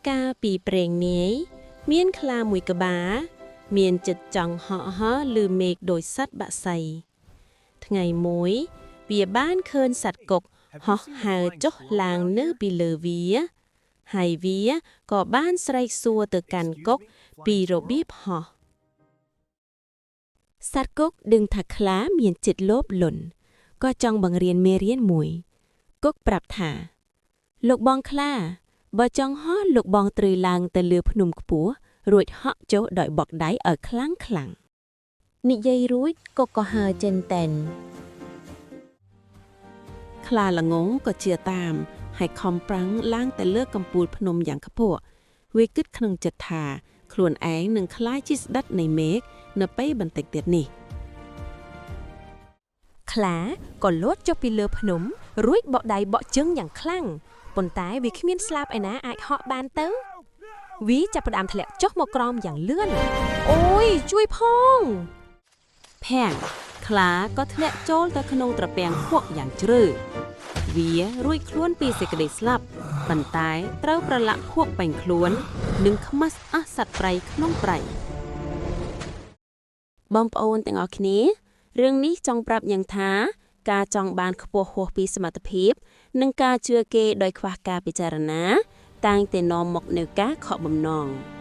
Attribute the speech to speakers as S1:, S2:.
S1: កាលពីព្រេងនាយ មានខ្លាមួយក្បាលមានចិត្តចង់ហក់ហោះលើមេឃដោយសត្វបក្សី ថ្ងៃមួយ វាបានឃើញសត្វកុកហោះហើរចុះឡើងនៅពីលើវា ហើយវាក៏បានស្រែកសួរទៅកាន់កុកពីរបៀបហោះ
S2: សត្វគោកដឹងថាខ្លាមានចិត្តលោភលន់ក៏ចង់បង្រៀនមេរៀនមួយ គោកប្រាប់ថា លោកបងខ្លា បើចង់ហោះលោកបងត្រូវឡើងទៅលើភ្នំខ្ពស់រួចហក់ចុះដោយបកដៃឲ្យខ្លាំងខ្លាំង
S1: និយាយរួចកុកក៏ហើរចេញតែន
S3: ខ្លាល្ងងក៏ជឿតាម ហើយខំប្រឹងឡើងទៅលើកំពូលភ្នំយ៉ាងខ្ពស់វាគិតក្នុងចិត្តថា ខ្លួនឯងនឹងក្លាយជាស្ដេចនៃមេឃនៅពេលបន្តិចទៀតនេះ
S1: ខ្លាក៏លោតចុះពីលើភ្នំ រួចបកដៃបកជើងយ៉ាងខ្លាំងប៉ុន្តែវាគ្មានស្លាបឯណាអាចហក់បានទៅវាចាប់ផ្ដើមធ្លាក់ចុះមកក្រោមយ៉ាងលឿនអូយជួយផង
S3: ភាំងខ្លាក៏ធ្លាក់ចូលទៅក្នុងត្រពាំងភក់យ៉ាងជ្រៅវារួចខ្លួនពីសេចក្តីស្លាប់ប៉ុន្តែត្រូវប្រឡាក់ភក់ពេញខ្លួន និងខ្មាស់អស់សត្វព្រៃក្នុងព្រៃ
S2: បងប្អូនទាំងអស់គ្នារឿងនេះចង់ប្រាប់យ៉ាងថា ការចង់បានខ្ពស់ហួសពីសមត្ថភាព និងការជឿគេដោយខ្វះការពិចារណា តែងតែនាំមកនូវការខកបំណង។